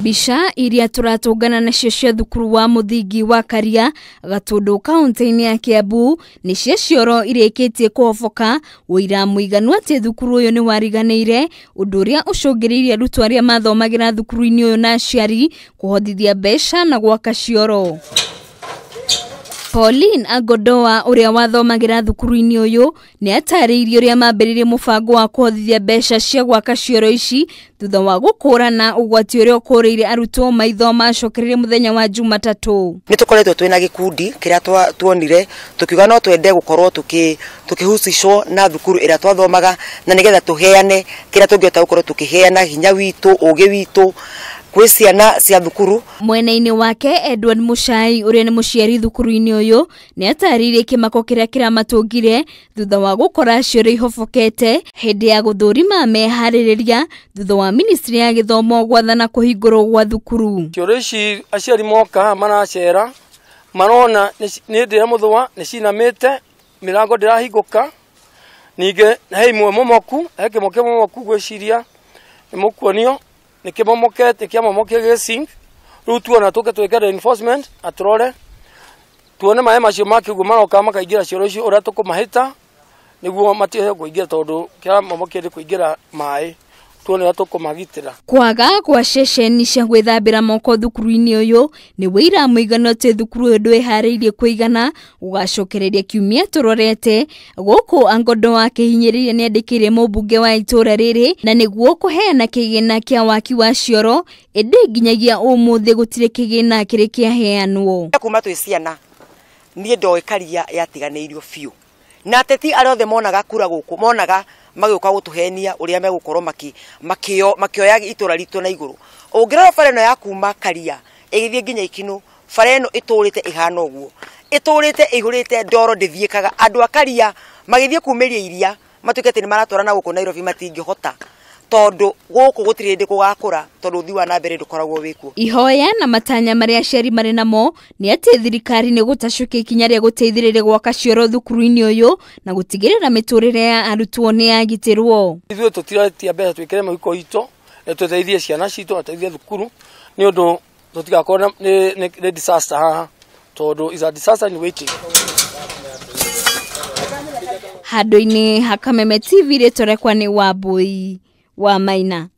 Mbica iria tũratũngana nacio cia thukuru wa mũthingi wa Karia Gatundu kaunti-inĩ ya Kiambu nĩ cia cioro irĩkĩtie kũhoboka ũira mũiganu atĩ thukuru ũyũ nĩ wariganĩire, ũndũ ũrĩa ũcũngĩrĩirie arutwo arĩa mathomagĩra thukuru-inĩ ũyũ na aciari kũhothithia mbeca na gwaka cioro. Pauline Agodoa ũrĩa wathomagĩra thukuru-inĩ ũyũ nĩ atarĩirie ũrĩa mambĩrĩirie mũbango wa kũhothithia mbeca cia gwaka cioro ici thutha wa gũkũrana ũgwati ũrĩa ũkũrĩire arutwo maitho macokereire mũthenya wa Jumatatũ. Nĩ tũkoretwo twĩna gĩkundi kĩrĩa tuonire tukiuga no twende gũkorwo tukihusishwo na thukuru ĩrĩa twathomaga na nĩgetha tũheane kĩrĩa tũngĩhota gũkorwo tũkĩheana hinya witũ, ũgĩ witũ kwĩ ciana cia thukuru. Mwena-inĩ wake Edward Muchai ũrĩa nĩ mũciari thukuru-inĩ ũyũ nĩ atarĩirie kĩmako kĩrĩa kĩramatũngire thutha wa gũkora cioro ihobokete hĩndĩ ya gũthũrima meharĩrĩria thutha wa ministry ya gĩthomo gwathana kũhingũrwo gwa thukuru. Cioro ici aciari moka maracera marona nĩ ndĩra mũthũa nĩ cinamĩte mĩrango ndĩrahingũka, ningĩ he imwe momoku, he kĩmwe kĩmomoku gwĩciria nĩ mũkuonio nĩ kĩmomokete kĩamomokia gĩ sink. Rĩu tuona tũke twĩke reinforcement atũrore tuone maĩ macio ma kĩguũ maroka makaingĩra cioro icio ũrĩa tũkũmahĩta nĩguo matige kũingĩra tondũ kĩamomokia nĩ kũingĩra maĩ, tuone ũrĩa tũkũmagitĩra. Kwaga kwa ceceni cia gwĩthambĩra moko thukuru-inĩ ũyũ nĩ wĩira mũiganu atĩ thukuru ũyũ ndwĩharĩirie kũigana gũgacokereria kiumia tũrorete. Gũkũ Angodoa akĩhinyĩrĩria nĩ andĩkĩire mũmbunge wa itũũra rĩrĩ na nĩguo kũheana kĩgĩna kĩa waki wa cioro, ĩndĩ nginyagia ũmũthĩ gũtirĩ kĩgĩna kĩrĩ kĩaheanwo. Kuma twĩ ciana niĩ ndoĩ Karia yatiganĩirio biũ na ateti arĩa othe monaga kura gũkũ monaga magĩũka gũtũhenia ũrĩa megũkorwo makĩoya itũra ritũ na igũrũ. Ũngĩrora bara ĩno ya kuma Karia ĩgĩthiĩ nginya Ikinũ, bara ĩno ĩtũrĩte ĩhana ũguo, ĩtũrĩte ĩihũrĩte ndoro ndĩthiĩkaga. Andũ a Karia magĩthiĩ kumĩria iria matuĩke atĩ nĩ maratwara na gũkũ Nairobi matingĩhota tondũ gũkũ gũtirĩ hĩndĩ gũgakũra tondũ ũthii wa na mbere ndũkoragwo wĩkuo. Ihoya na matanya marĩa aciari marĩ namo nĩ atĩ thirikari nĩ gũtacũkia ikinya rĩa gũteithĩrĩria gwaka cioro thukuru-inĩ ũyũ na gũtigĩrĩra mĩtũrĩre ya arutwo nĩ yagitĩrwo. Ithuĩ tũtiratia mbeca twĩkĩre mĩhuko itũ na tũteithie ciana citũ na tũteithie thukuru nĩ ũndũ tũtigakorwo nĩ disaster haha tondũ is a disaster in waiting. Handũ-inĩ ha Kameme TV rĩtwa rĩakwa nĩ Wambui wa Maina.